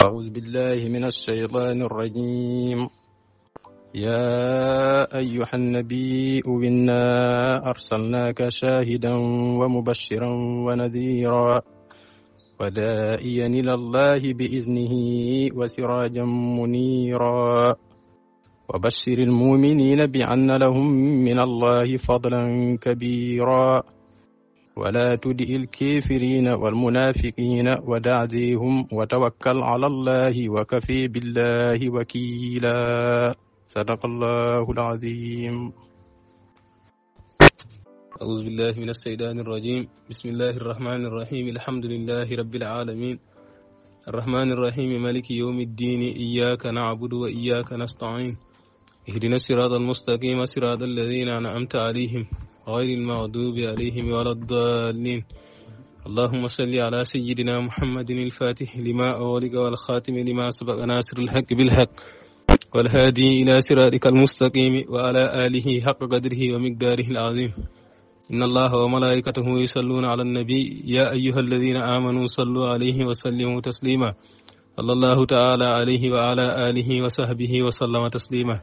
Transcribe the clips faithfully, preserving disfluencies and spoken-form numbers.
أعوذ بالله من الشيطان الرجيم. يا أيها النبي إنا أرسلناك شاهدا ومبشرا ونذيرا وداعيا إلى الله بإذنه وسراجا منيرا وبشر المؤمنين بأن لهم من الله فضلا كبيرا ولا تطع الكافرين والمنافقين ودع أذاهم وتوكل على الله وكفى بالله وكيلا. صدق الله العظيم. أعوذ بالله من الشيطان الرجيم. بسم الله الرحمن الرحيم. الحمد لله رب العالمين. الرحمن الرحيم. مالك يوم الدين. إياك نعبد وإياك نستعين. اهدنا الصراط المستقيم، صراط الذين أنعمت عليهم، غير المغضوب عليهم ولا الضالين. اللهم صل على سيدنا محمد الفاتح لما أغلق والخاتم لما سبق، ناصر الحق بالحق، والهادي إلى صراطك المستقيم، وعلى آله حق قدره ومقداره العظيم. إن الله وملائكته يصلون على النبي، يا أيها الذين آمنوا صلوا عليه وسلموا تسليما. صلى الله تعالى عليه وعلى آله وصحبه وسلم تسليما.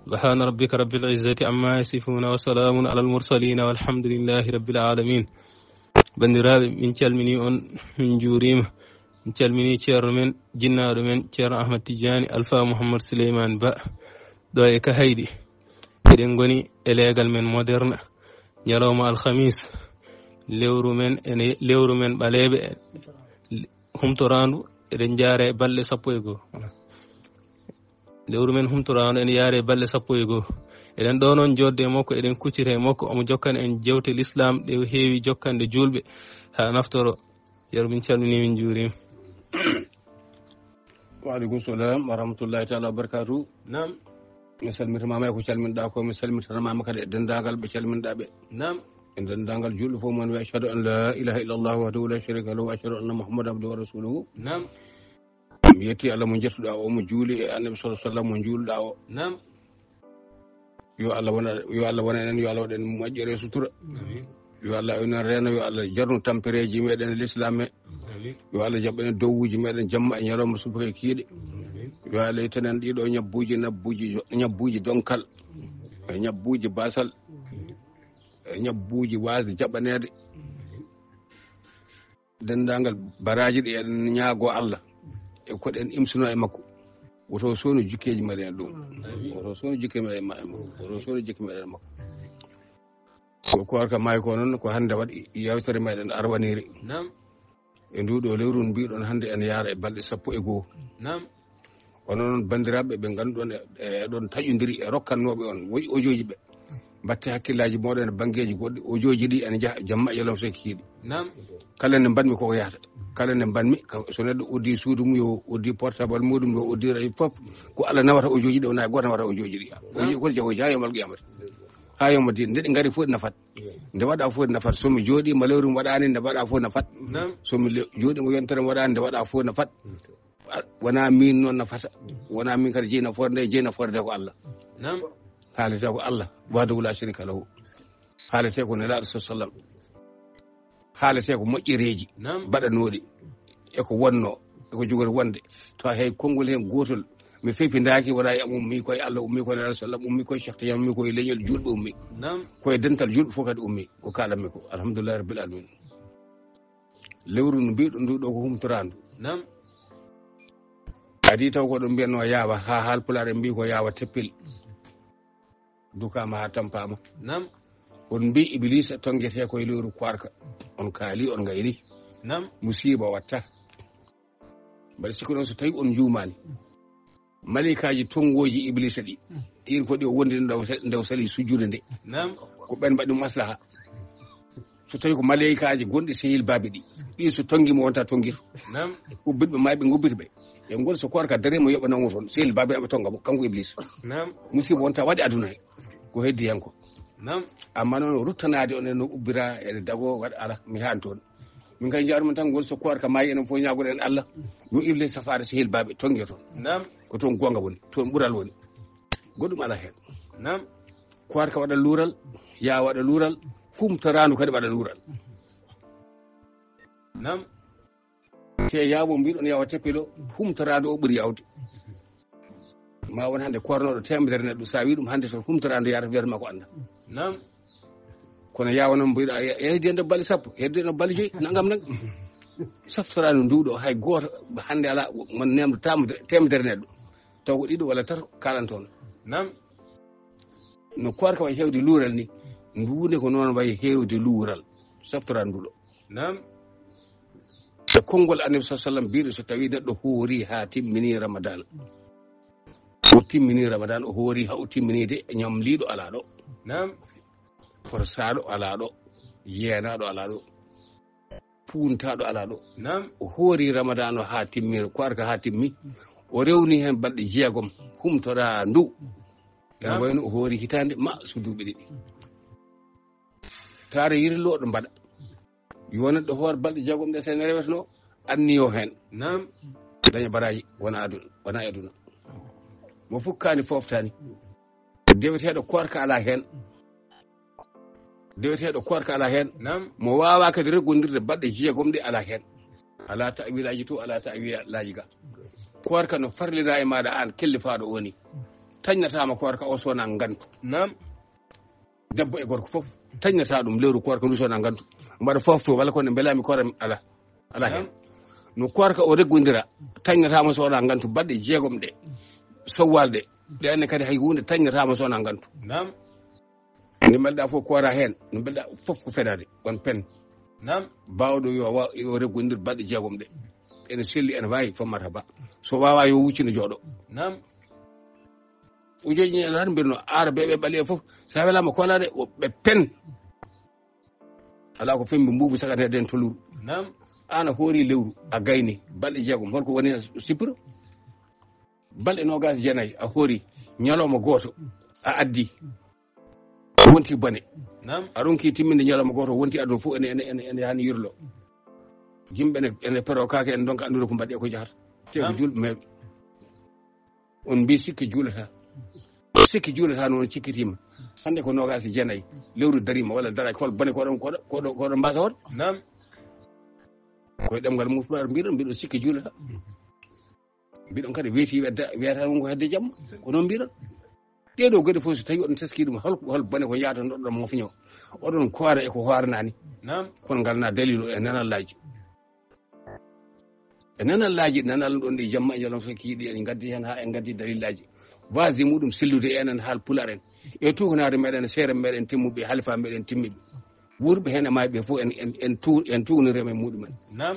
سبحان ربك رب العزة عما يصفون، وسلام على المرسلين، والحمد لله رب العالمين. Banndiraaɓe, min calminii on, min njuuriima. Min calminii ceerno men, jinnaaɗo men, Ceerno Ahmad Tijaani Alfa Muhammad Suleymaan Ba, ɗo e Kahayɗi. Eɗen ngoni e leegal men moderne, ñalawma alhamis, lewru men, ene, lewru men ɓaleeɓe, humtoraandu, eɗen njaare balɗe sappo e goo. Lewru men humtoraandu ene yaare balɗe sappo e goo. Eɗen ɗo noon joodde e makko, eɗen kuccita e makko, omo jokkana en jewte lislaam ɗe o heewi jokkande juulɓe haa naftoro. Ceerno, min calminii, min njuuriima. Wa aleykum salam wa rahmatullahi taala wa barakaatu. Naam. Mi salmitimama e ko calminɗaa ko, mi salmitinama kadi e denndaangal ɓe calminɗaa ɓe. Naam. E denndaangal juulɓe fof, mon wi ashhadu an la ilaha illallah wahdahu la sharika lahu wa ashhadu anna muhammadan abduhu wa rasuluhu. Naam. Mi yetti Allah mo njettuɗaa o, mo juuli e Annabi sallallahu alaihi wasallam mo juuluɗaa o. Naam. Yo Allah wona, yo Allah wona enen, yo Allah waɗen moƴƴere e sutura. Amin. Yo Allah enen reeno, yo Allah jarnu tampereeji meɗen l'islam he. Amin. Yo Allah jaɓ enen dowuuji meɗen jamma e ñalawma subaka e kiiɗe. Amin. Yo Allah ittanen ɗiɗo ñabbuuji, nabbuuji jo-, ñabbuuji donkal. E ñabbuuji basal. E ñabbuuji waasde jaɓaneede. Denndaangal baraaji ɗi eɗen ñaagoo Allah e ko ɗen imsinoo e makko, woto o sownu jikkeeji meɗen e ɗum. Amin. Woto o sownu jikkeeji meɗen e ma-, e makko. Woto o sownu jikkeeji meɗen e makko. Ko koorka maayi ko noon, ko hannde waɗi yewtere meɗen arwaniire. Naam. E ndu ɗo lewru mbiɗon hannde en yaara e balɗe sappo e goo. Naam. Onon noon banndiraaɓe ɓe ngannduɗon e, e ɗon taƴondiri e rokkannooɓe on woy ojooji ɓe. Mbatte hakkillaaji mooɗon e banngeeji goɗɗi, ojooji ɗi ene njaha jamma e yalawma so kiiɗi. Naam. Kala nde mbaɗmi koko yahata. Kala nde mbaɗmi, ka-, so neɗɗo uddi suudu mum yo uddi portable muɗum yo uddi rajo fof, ko Allah nawata ojooji ɗi, wonaa gooto nawata ojooji ɗi. Naam. Ojooji kono jawo haa yawmal qiyamata. Haa yawma din, nde ɗi ngari fof ɗi nafat. Nde waɗa fof ɗi nafat. So mi jooɗiima lewru mi waɗaani nde waɗa fof nafat. Naam. So mi le-, jooɗiima yontere mi waɗaani nde waɗa fof nafat. Wonaa miin noon nafata. Wonaa miin kadi jeyi nafoore nde, jeyi nafoore nde ko Allah. Naam. Haalete ko Allah, wahdahu la sharika lahu. Haalete ko Nelaaɗo sallallahu alaihi wasallam. Haalete ko moƴƴereeji. Naam. Mbaɗanooɗi e ko wonnoo, e ko jogori wonde. Tawa hay konngol heen gootol mi fepindaaki, wonaa e am ummi, ko e Allah ummi, ko e Nelaaɗo sallam ummi, ko e Cheikh Tidiane ummi, ko e leñol juulɓe ummi. Naam. Ko e dental juulɓe fof kadi ummi. Ko kaalammi ko, alhamdulillahi rabbil alamin. Lewru ndu mbiɗon ndu ɗo ko humtoraandu. Naam. Adii taw ko ɗum mbiyatnoo yaawa, haa Haalpulaar en mbii ko yaawa teppel. Dukaama haa tampaama. Naam. On mbii Ibiliisa tonngetee ko e lewru koorka. On kaali, on ngayni. Naam. Musiiba watta. Mbaɗa sikki noon so tawi on njuumaani. Maleykaaji tonngooji Ibiliisa ɗi. Ɗiin ko ɗi o wondini nde o sa-, nde o sali sujjude nde. Naam. Ko ɓen mbaɗi maslaha. So tawi ko maleykaaji gonɗi sehil baabi ɗi. Ɗi so tonngi mo wonta tonngito. Naam. Ubbitɓe mayɓe ngubbita ɓe. Ɓe ngol so koorka dare mo yoɓa nango toon. Sehil baabi ɓe tonnga mo, kanko Ibiliisa. Naam. Musiiba wonta waɗi aduna he. Ko heddi hen ko. Naam. Amma noon ruttanaade on en no ubbira e dago waɗa ala mi haan toon. Min kay njaarumi tan ngol so koorka maayi enen fof ñaagoɗen Allah. Yo Ibliisa safaade sehil baaɓe tonnge toon. Naam. Ko toon goonga woni, toon ɓural woni. Goɗɗum alaa heen. Naam. Koorka waɗa luural, yaa waɗa luural, humtoraandu kadi waɗa luural. Naam. Te yaawo mbiɗon yawa teppelo, humtoraado o ɓuri yawde. Ma won hannde kornooɗo teemedere neɗɗo, so a wi ɗum hannde toon humtoraado yaata, wiyata ma ko annda. Nam. Kono yaawo noon mbiɗa, e, e, heddi hannde balɗe sappo, heddi hannde balɗe joyi, nangam nangam. Saftoraano nduuɗo, hay gooto hannde alaa, mo neemɗo teemedere, teemedere neɗɗo. Taw ko ɗiɗo walla tato kaalantoon. Nam. No koorka wayi heewde luural ni, nduunde ko noon wayi heewde luural. Saftoraano nduuɗo. Nam. E konngol Annabi sallallahu alaihi wasallam biiɗo, so tawi neɗɗo hoori haa timmini Ramadan. O timmini Ramadan, o hoori haa o timmini de, ñamliiɗo alaa ɗo. Nam. Forsaaɗo alaa ɗo. Yeenaaɗo alaa ɗo. Puuntaaɗo alaa ɗo. Nam. O hoori Ramadan o haa timmi, koorka haa timmi. O rewni heen balɗe jeegom, humtoraa ndu. Nam. Ene wayno o hoori hitaande ma so duuɓi ɗiɗi. Taara yirlooɗo mbaɗa. Yo neɗɗo hoor balɗe jeegom ɗe, so ene rewetno, anniyo heen. Nam. Daña baraaji, wona aduna, wona e aduna. Mo fukkaani, fooftaani. Deweteeɗo koorka alaa heen. Deweteeɗo koorka alaa heen. Nam. Mo waawaa kadi reggondirde balɗe jeegom ɗe alaa heen. Alaa ta'wilaaji to, alaa ta'wilaaji ga. Koorka no farlira e maaɗa aan kellifaaɗo o ni. Tañnataama koorka o so wonaa ngantu. Nam. Debbo e gorko fof, tañnata ɗum lewru koorka ndu so wonaa ngantu. Mbaɗa foofto, walla ko nde mbelaami koorka mi alaa. Alaa heen. Nam. No koorka o reggondira, tañnataama so wonaa ngantu. Balɗe jeegom ɗe, sowwal ɗe, ɗe anne kadi hay huunde tañnataama so wonaa ngantu. Nam. Nde mbelɗa fof koora heen, no mbelɗa fof ko fenaade, on pen. Nam. Baawɗo yo wa-, yo reggondir balɗe jeegom ɗe. Ene selli, ene waawi, fof marhaba. So waawaa yo wuccino jooɗo. Nam. O joƴƴini en tan mbirno, aara ɓe, ɓe ɓaleeɓe fof. So a welaama koolaade, o, ɓe pen. Alaa ko fembi mbuubu saganeede en toluru. Nam. Aan a hoori lewru, a gayni, balɗe jeegom, holko woni a sippiro? Balɗe noogaas e jeenayi, a hoori, ñalawma gooto, a addi. Wonti bone. Nam. A ronki timminde ñalawma gooto, wonti aduna fof ene, ene, ene, ene hani yirlo. Yimɓe ene, ene pero kaake, en ndonka anndude ko mbaɗi e ko jahata. Te ko Nam. Julɓe meeɓe. On mbii sikke juulata. Sikke juulata noon cikkitiima. Hannde ko noogaas e jeenayi. Lewru dariima walla daraaki, hol bone ko ɗon, ko ɗon, ko ɗon, ko ɗon mbaasa hoore? Nam. Koye ɗemngal Muflaar mbiɗon, mbiɗon sikke juulata. Mbiɗon kadi weeti wedda, wiyata ɗum ko hedde jamma. Ko noon mbiɗon. Ɗee ɗoo geɗe fof so tawi oɗon teskii ɗum, hol, hol bone ko njahaton ɗon mofño? Oɗon koora e ko hooranaani. Nam. Kono ngal na dalilu e nanallaaji. E nanallaaji, nanal ɗon ɗi jamma e ñalawma so kiiɗi en ngaddi heen haa en ngaddi dalillaaji. Waasde muɗum sellude e enen haal pulaar en. E tuugnaade meɗen, seere meɗen timmuɓe, halifa meɗen timmiɓe. Wuurɓe heen e maayɓe fof en, en, en tu-, en tuugnirema e muɗumen. Nam.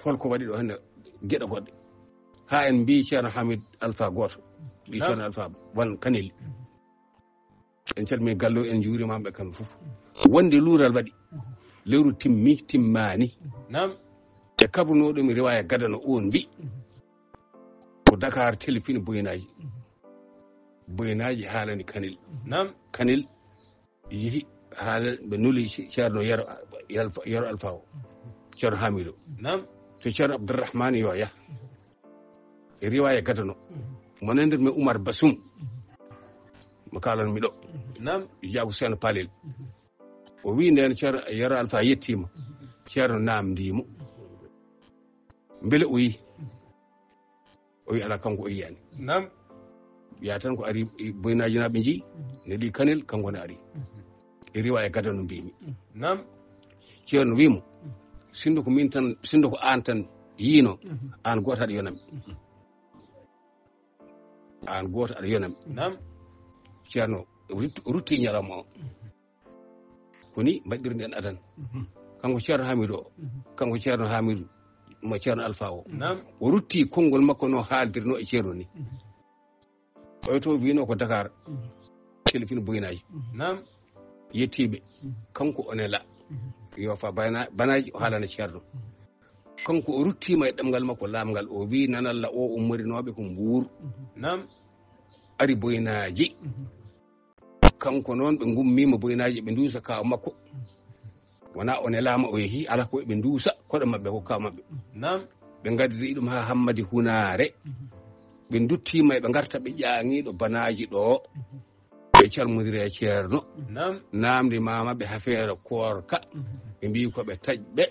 Holko waɗi ɗo hannde geɗe goɗɗe? Haa en mbii Ceerno Hamid Alfa gooto. Mbii Nam. Ceerno Alfa Wan Kanel. En calmii gallo, en njuuriima ɓe kamɓe fof. Wonde luural waɗi. Lewru timmi, timmaani. Nam. E kabrunooɗo mi riwaaya gadano on mbi. Ko Dakar telefini boynaaji. Boynaaji haalani Kanel. Nam. Kanel yehi haala ɓe nuli ce-, Ceerno Yero, Yero Alfa o. Ceerno Hamidu. Nam. To Ceerno Abdourahmane yo yah. E riwaaya gadano. Mo nandirmi Umar Basum. Mo kaalanmi ɗo. Nam. Jaagu Seeno Palel. O wi ndeen Ceerno Yero Alfa yettiima. Ceerno naamndii mo. Mbele o yi? O wi alaa, kanko o yiyaani. Nam. Wiya tan ko ari boynaajinaaɓe njeyi, ne ɗi Kanel, kanko ne ari. E riwaaya gadano mbimi. Nam. Ceerno wi mo, sinndo ko min tan, sinndo ko aan tan yiino, aan gooto aɗa yonami. Aan gooto aɗa yonami. Nam. Ceerno rutti, rutti ñalawma o. Ko ni mbaɗirɗen adan. Kanko Ceerno Hamidu o. Kanko Ceerno Hamidu, mo Ceerno Alfa o. Nam. O rutti konngol makko no haaldirno e Ceerno ni. Oyo to wino ko Dakar. Telefini boynaaji. Nam. Yettiiɓe. Kanko o nela. Yo fa bana-, banaaji o haalana Ceerno. Kanko o ruttiima e ɗemngal makko laamngal, o wi nanalla o ummorinooɓe ko Mbuur. Nam. Ari boynaaji. Kanko noon ɓe ngummiima boynaaji, ɓe nduusa kaaw makko. Wonaa o nelaama o yehii, alaa ko ɓe nduusa koɗo maɓɓe ko kaaw maɓɓe. Nam. Ɓe ngaddiri ɗum haa Hammadi Hunaare. Ɓe nduttiima e ɓe ngarta ɓe ƴaaŋiiɗo banaaji ɗo. Ɓe calmondiri e Ceerno. Nam. Naamndi maama ɓe hafeere koorka. Ɓe mbii ko ɓe taƴɓe.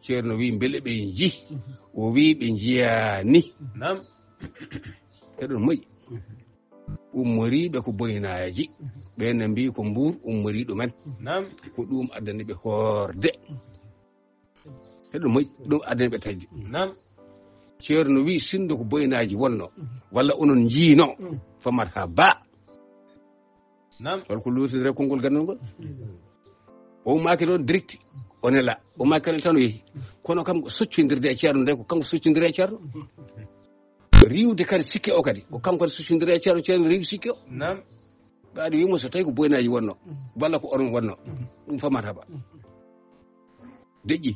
Ceerno wi mbele ɓe nji? O wi ɓe njiyaani. Nam. Eɗon moƴƴi. Ummoriiɓe ko boynaaji. Ɓe ne mbi ko mbuur ummori ɗumen. Nam. Ko ɗum addani ɓe hoorde. Eɗon moƴƴi. Ɗum addani ɓe taƴde. Nam. Ceerno wi sinno ko boynaaji wonno, walla onon njiino, famat ha ba. Nam. Holko luutidere konngol ganndal ngol? O maaki ɗon direct, o nela. O maaki kala tan o yehi. Kono kam ko soccondirde e ceerno nde, ko kanko soccondirde e ceerno. Riiwde kadi sikke o kadi, ko kanko kadi soccondirde e ceerno, ceerno riiwde sikke o. Nam. Ɓaade wimo so tawi ko boynaaji wonno, walla ko onon wonno, ɗum famat haba. Deƴƴi.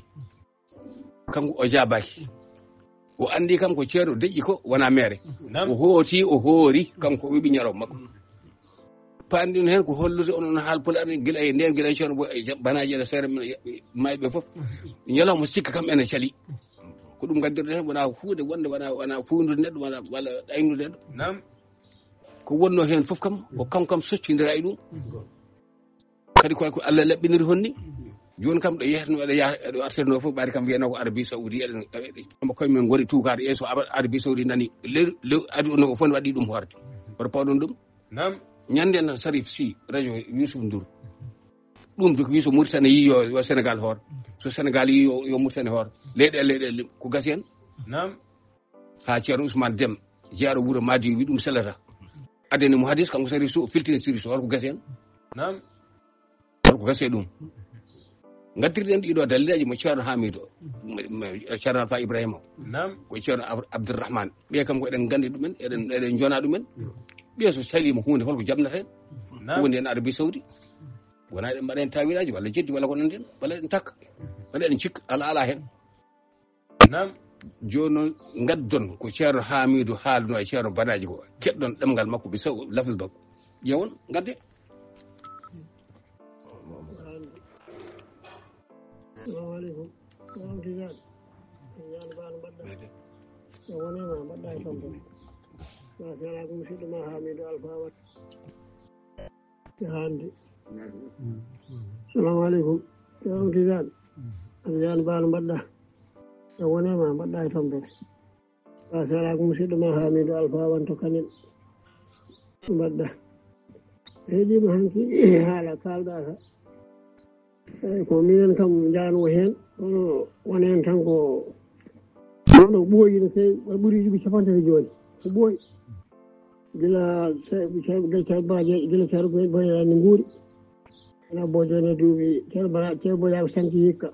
Kanko o jaabaaki. O anndi kam ko ceerno deƴƴi ko wona meere. Nam. O hooti, o hoori, kanko o wiɓi ñalawma makko. Paanɗin heen ko hollude onon haal pulaar ni gila e ndeen, gila e ceerno bo-, e ja-, banaaji ene seere men, mayɓe fof. Ñalawma sikka kam ene cali. Ko ɗum ngaddirɗen heen, wona huunde wonde, wona, wona fuyndude neɗɗo, wona, walla ɗaynude neɗɗo. Nam. Ko wonno heen fof kam, o kanko kam soccondira e ɗum. Kadi ko, ko Allah laɓɓiniri honni. Jooni kam ɗo yehetno, ɗo yaha, ɗo artirno fof, ɓaade kam wiyano ko Arabie Saoudi, eɗen, eɗen, koye men ngoni tuukaade, e so Aba-, Arabie Saoudi nani, lew, lew, aduna o fof ne waɗi ɗum hoorde. Hoto pawɗon ɗum? Nam. Ñande nan Sarif si, radio Youssouf Ndour. Ɗum ko wi so Mauritanie yi yo, yo Sénégal hoor. So Sénégal yi yo, yo Mauritanie hoor. Leyɗe, leyɗe, ko gasi hen. Nam. Ha Ceerno Ousmane Dem, jeyaɗo wuuro Madi, wi ɗum selata. Adani mo hadis, kanko Sarif Sow, filtini Sarif Sow, holko gasi hen? Nam. Holko gasi e ɗum? Ngaddirɗen ɗiɗo dalilaji mo Ceerno Hamidou, mo, mo Ceerno Alpha Ibrahima. Nam. Ko Ceerno Ab-, Abdourahmane. Ɓe kam ko eɗen nganndi ɗumen, eɗen, eɗen jona ɗumen. Ɓe so salima hunde, holko jaɓnata hen? Nam. Ko woni hen Arabie Saoudi? Wona eɗen mbaɗa hen tawilaji, walla jeddi, walla ko nanndi hen, walla eɗen takka, walla eɗen cikka, ala, ala hen. Nam. Jooni noon, ngaddon ko Ceerno Haamiidu haalno e Ceerno Banaaji ko, keɗɗon ɗemngal makko, ɓe saw-, lafz makko. Ƴeewon, ngadde. Salamu aleykum. Salamu aleykum. Salamu aleykum. Salamu aleykum. Mbaɗɗa? Yo wone ma, mbaɗɗa e tampere. Ma salamu, musidɗo ma Haamiidu Alfa Wat. Hande. Salamu aleykum. Ceerno Tijaan. Aɗa yaani ba no mbaɗɗa? E wone ma mbaɗɗa e tampere. Ba sera ko musidɗo ma Haamiidu Alfa Wanto Kanel. Mbaɗɗa. Heɗima hanki haala kalɗa ka. Eyi, ko minen kam njaano heen, kono won heen tan ko, kono ɓooyi no feewi, ɓuri duuɓi capanɗe tati jooni. Ko ɓooyi. Gila ce-, ce-, gila ceerno Baraji, gila ceerno Boy, Boy en nguuri. Wona Boy jooni e duuɓi, ceerno Bara-, ceerno Boy Yaago sanki hikka.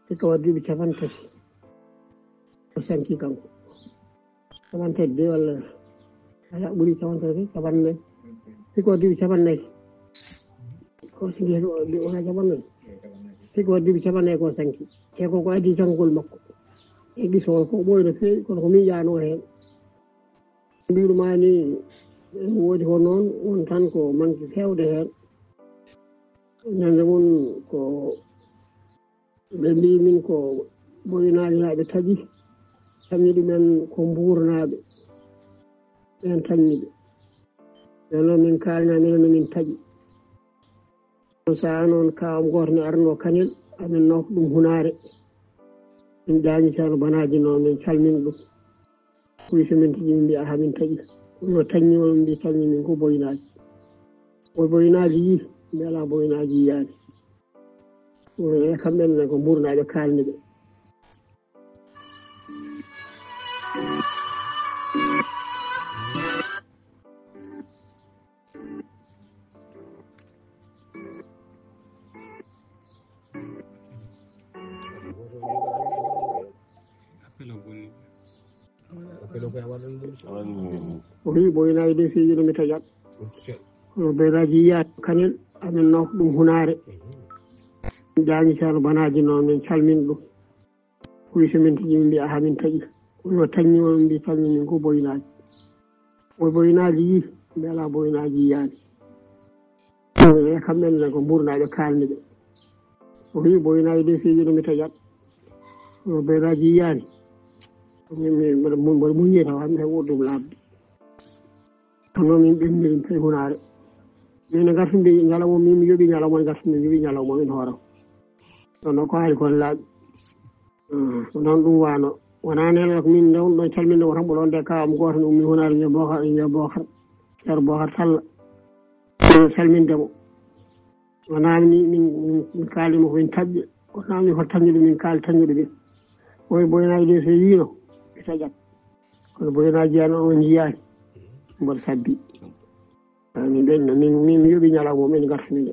Hikka waɗi duuɓi capanɗe tati. O sanki kanko. Capanɗe tati de walla? Ala, ɓuri capanɗe tati, capanɗe nayi. Hikka waɗi duuɓi capanɗe nayi. Ko sanki hikka waɗi duuɓi capanɗe nayi. Hikka waɗi duuɓi capanɗe nayi ko sanki. E ko, ko adii jangol makko. E gisowol ko ɓooyi no feewi, kono ko miijaano heen. Mbiɗo ma ni, woodi ko noon, won tan ko manque heewde heen. Ñande mum ko ɓe mbii min ko Boyinaali haa ɓe taƴi, taƴi ɗumen ko Mbuurnaaɓe, ɓeen taƴni ɓe. Ɓe noon min kaalna, minen no min taƴi. On sahaa noon, kaawam gooto ne arnoo Kanel, amin nooka ɗum hunaare. Min ƴaañi Ceerno Banaaji noon, min calmina ɗum. Kuy so min taƴi, min mbiya, "Aha, min taƴi." Ɗum no taƴni, on mbi, "Taƴni min ko Boyinaaji." Ko Boyinaaji yii, mbi, "Alaa, Boyinaaji yiyaani." Ɗum e kamɓe ne ko Mbuurnaaɓe kaalni ɓe. O wi, "Boyinaaji de, seydi no mi taƴat." Kono Boyinaaji yiyaani Kanel, amin nooka ɗum hunaare. Ƴaañi Ceerno Banaaji noon, min calmina ɗum. Kuy so min taƴi, min mbiya, "Aha, min taƴi." Ɗum no taƴni, on mbi, "Taƴni min ko Boyinaaji." Ko Boyinaaji yii, mbi, "Alaa, Boyinaaji yiyaani." E kamɓe ne ko Mbuurnaaɓe kaalni ɓe. O wi, "Boyinaaji de, seydi no mi taƴat." Ko Boyinaaji yiyaani. Min, mi, mboɗo mu-, mboɗo muññi taw, hannde tan ɓuri ɗum laaɓde. Kono min ɓenni ɗum tawi hunaare. Min no ngartumi ñalawma, min mi yoɓi ñalawma, ngartumi mi yoɓi ñalawma, min hooram. Kono ko haali kon laaɓi. Ko noon ɗum waano. Wonaa nela ko min ndewno ɗon calminde o tan ɓolo nde ka am gooto ne ummi hunaare wiya Bookar, wiya Bookar. Ceerno Bookar Sall. Min calminde mo. O naamni min, min, min kaali mo ko min taƴɓe. O naamni hol tañuɓe min kaali tañuɓe ɓe. Oye boynaaji de so yiino, ɓe taƴat. Kono boynaaji yano o njiyaani. Mboɗo sabbi. Min ɓen, min, min, min yoɓi ñalawma, min ngartani de.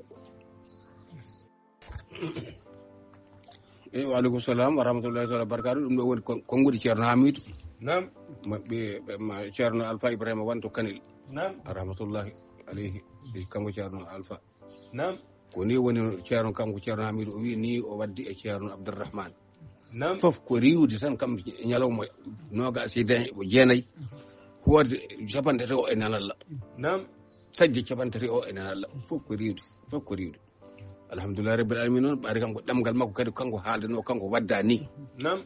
E waaleykum salam wa rahmatullahi taala wa barakatuh. Ɗum ɗo woni kon-, konnguɗi Ceerno Hamidou. Naam. Maɓɓe, ɓe, ma, Ceerno Alpha Ibrahima Wanto Kanel. Naam. Rahmatullahi alayhi. Kanko Ceerno Alpha. Naam. Ko ni woni Ceerno, kanko Ceerno Hamidou, o wi ni o waddi e Ceerno Abdourahmane. Naam. Fof ko riiwde tan kam ñalawma noogaas e jeenayi, hoorde capanɗe tati o e nanalla. Naam. Sajje capanɗe tati o e nanalla. Fof ko riiwde, fof ko riiwde. Alhamdulillah rabbil alamin noon, ɓaade kanko ɗemngal makko kadi kanko haaldanoo, kanko wadda ni. Naam.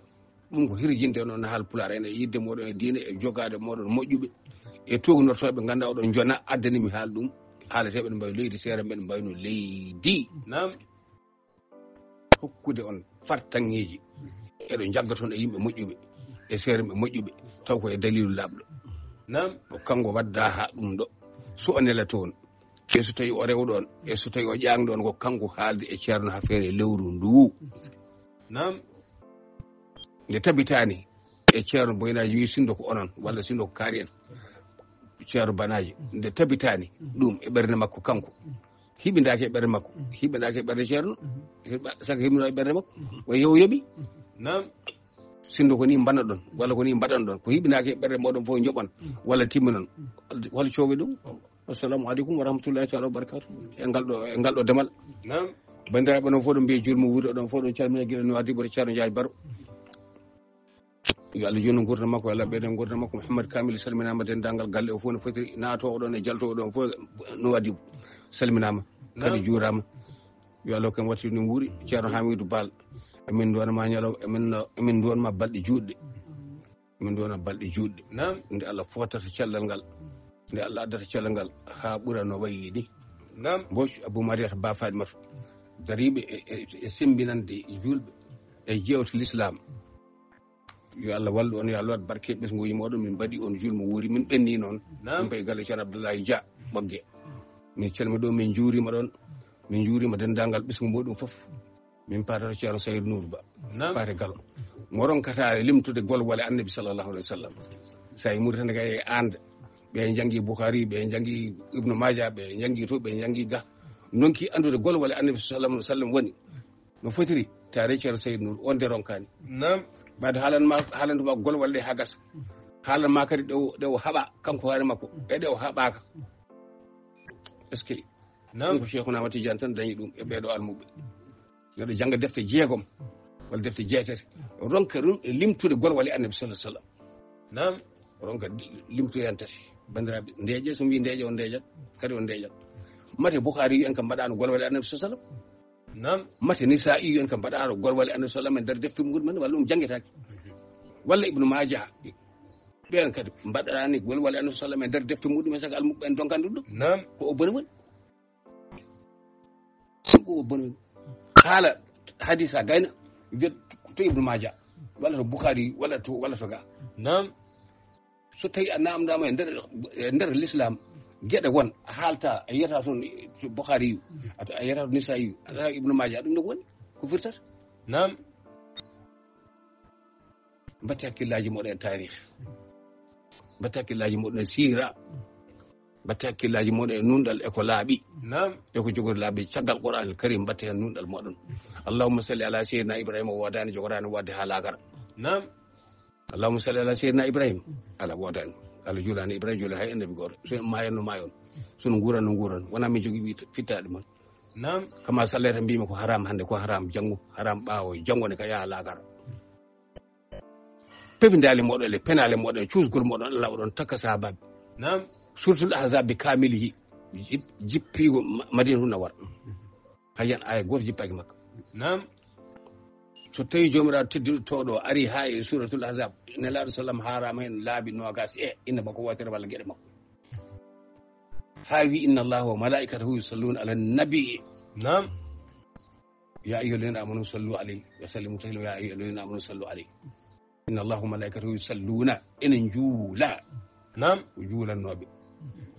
Ɗum ko hirjinde noon haal pulaar en e yidde mooɗon e diine e jogaade mooɗon moƴƴuɓe e tuugnortooɓe ngannduɗaa oɗon jona addani mi haal ɗum. Haalateeɓe ne mbawi leydi seere mbeɗa mbawino leydi. Naam. Hokkude on fartaŋŋeeji eɗo njagga toon e yimɓe moƴƴuɓe e seere ɓe moƴƴuɓe taw ko e daliilu laaɓɗo. Naam. Ko kanko wadda haa ɗum ɗo so o nela toon e so tawi o rewɗo on e so tawi o ƴaŋɗo on ko kanko haaldi e Ceerno haa feere lewru ndu. Naam. Nde tabitaani e Ceerno Boynaaji wi sinndo ko onon walla sinndo ko kaari en Ceerno Banaaji nde tabitaani ɗum e ɓernde makko kanko hiɓindaaki e ɓernde makko hiɓindaaki e ɓernde Ceerno saka hiɓinoo e ɓernde makko o yew yoɓi. Naam. Sinndo ko ni mbaɗaɗon walla ko ni mbaɗanɗon ko hiɓindaaki e ɓernde moɗon fof joɓon walla timminon hol coowi ɗum. Assalamu aleykum wa rahmatullahi taala wa barakatuh. E ngal ɗo, e ngal ɗo demal. Naam. Banndiraaɓe noon fof ɗo mbiye juulmo wuuri oɗon fof ɗon calmina giɗo no addi ɓuri Ceerno Njaay Baro. Yo Allah jonnu nguurndam makko, yo Allah ɓeydan nguurndam makko. Mouhammad Kamil salminaama, denndaangal galle o fof no foti naatoowo ɗoon e jaltoowo ɗoon fof no addi salminaama. Kadi juuraama. Yo Allah kam watti no wuuri Ceerno Hamidou Bal. Emin nduwanma ñalo emin emin nduwanma balɗe juutɗe. Min ɗon balɗe juutɗe. Naam. Nde Allah footata cellal ngal, nde Allah addata cellal ngal haa ɓura no wayi ni. Naam. Mboc Abou Mariata Ba Fatimata dariiɓe e, e, e semmbinande juulɓe e jeewte l'islam. Yo Allah wallu on, yo Allah waɗ barke ɓesnguuji mooɗon. Min mbaɗi on juul mo wuuri, min ɓenni noon. Naam. Min mbaɗi galle Ceerno Abdoulaye Dia Ɓogge. Min calmi ɗo, min njuurima ɗon, min njuurima denndaangal ɓesngu muɗum fof. Min paatoto Ceerno Sayid Nuur Ba. Naam. Paate Galo. Mo ronkata limtude golwale Annabi sallallahu alaihi wasallam. Sa yi muri tan kay e ande. Ɓe jangi Bukhari, ɓe jangi Ibnu Maja, ɓe jangi to, ɓe jangi ga. Nonki andude golwale Annabi sallallahu alaihi wasallam woni. No fotiri tare Ceerno Sayid Nuur on de ronkani. Naam. Baade haalan ma, haalan ma golwale ɗe ha gasa. Haalan ma kadi ɗe o, ɗe o haɓa kanko hoore makko. E ɗe o haɓaka. Est-ce que Naam. Ɗum ko Cheikhuna Ahmad Tidiane tan dañi ɗum e ɓeeɗo almuɓɓe. Neɗɗo jannga defte jeegom walla defte jeetati. Ronka ɗum e limtude golwale Annabi sallallahu alaihi wasallam. Naam. Ronka limtude hen tati. Banndiraaɓe, ndeeƴe, so mi wii ndeeƴe, on ndeeƴat, kadi on ndeeƴat. Mate Bukhari en kam mbaɗaano golwale Annabi sallallahu alaihi wasallam. Naam. Mate Nisa'i en kam mbaɗaano golwale Annabi sallallahu alaihi wasallam e nder defte muɗum en walla ɗum janngetaake. Walla Ibnu Maaja. Ɓeen kadi mbaɗaani golwale Annabi sallallahu alaihi wasallam e nder defte muɗum en saka almuɓɓe en donkande ɗum. Naam. Ko o boni woni. Ɗum ko o boni woni. Haala hadisa gayna, wiyat to Ibnu Maaja, walla to Bukhari, walla to, walla to ga. Naam. So tawi a namdama e nder, e nder l'islam, geɗe won, a haalta, a yiyata toon to Bukhari yu, a yiyata to Nisa'i yu, a yiyata Ibnu Maaja, ɗum ɗo woni, ko firtata. Naam. Mbatte hakkillaaji moɗon e taarih. Mbatte hakkillaaji moɗon e siira. Mbatte hakkillaaji moɗon e nunɗal e ko laaɓi. Naam. E ko jogori laaɓi caggal Qur'an al Karim, mbatte heen nunɗal moɗon. Allahumma salli ala sayyidina Ibrahima o woodaani jogoraani waɗde haa laakara. Naam. Allahumma salli ala sayyidina Ibrahim. Ala woodaani. Allah juulaani Ibrahim, juula hay annabi gooto. So en maayan no maayon. So no nguuran no nguuran. Wonaa min jogii wi-, fittaade mon. Naam. Kama sallayta mbimi ko haram hannde, ko haram janngo, haram ɓaawo, janngo ne ka yaha laakara. Pebindaali moɗon le, penaale moɗon, cuusgol moɗon, Allah oɗon takka sahabaaɓe. Naam. Suratul Ahzab bi kamilihi, jip-, jippiigo Ma-, Madinatul Munawwara. Hay yan aya gooto jippaaki makka. Naam. So tawi Joomiraaɗo tedduɗo tooɗo ari haa e Suratul Ahzab, Nelaaɗo sallam haaraama heen laabi noogaas e innde makko wootere walla geɗe makko. Haa wi, "Inna Allaha wa malaikatahu yusalluna ala nabi." Naam. يا أيها الذين آمنوا صلوا عليه وسلموا تسليما. يا أيها الذين آمنوا صلوا عليه. إن الله وملائكته يصلون, ene njuula. Naam. Ko juulannooɓe.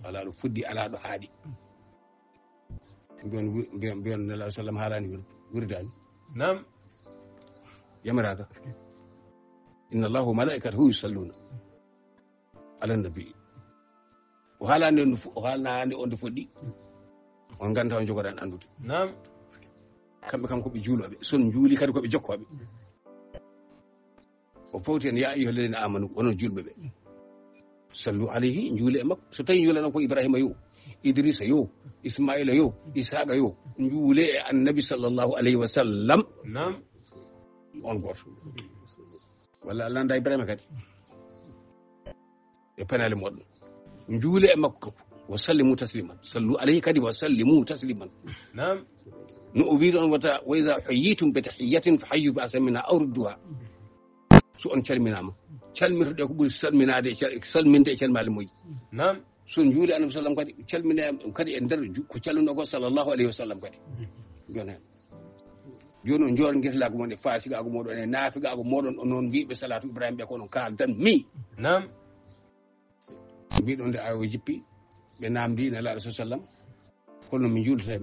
Alaa ɗo fuɗɗi, alaa ɗo haaɗi. Mbiyon, mbiyon, mbiyon Nelaaɗo sallam haalaani wir-, wirdaani. Naam. Yamiraaka. إن الله وملائكته يصلون على النبي. O haalaani on, o haalnaani on nde fuɗɗi. On ngannda, on njogoɗan anndude. Naam. Kamɓe kam ko ɓe juulooɓe. So on njuuli kadi ko ɓe jokkooɓe. O fawti en, يا أيها الذين آمنوا, onon juulɓe ɓe. صلوا عليه, njuule e makko. So tawi njuulano ko Ibrahima yo, Idrisa yo, Ismaila yo, Ishaqa yo, njuule e Annabi sallallahu alayhi wa sallam. Naam. On gooto. Walla Allah nanda Ibrahima kadi. E penaale moɗon. Njuule e makko. وسلموا تسليما. صلوا عليه kadi وسلموا تسليما. Naam. No o wiiri on wata, وإذا حييتم بتحية فحيوا بأحسن منها أو ردوها. So on calminaama, calmirtoɗe ko ɓuri salminaade e cal-, salminde e calmaali moƴƴi. Naam. So on njuuli Annabi sallam kadi, calmine kadi e nder ju-, ko calluno ko sallallahu alayhi wa sallam kadi. Jon hen. Jooni on njoor ngetlaagu mon e faasigaagu moɗon e naafigaagu moɗon, onon mbiiɓe salatu Ibrahima ɓe ko onon kaaldan mi. Naam. Mbiɗon nde ayo jippi, ɓe naamndi Nelaaɗo sallam, kono mi juultata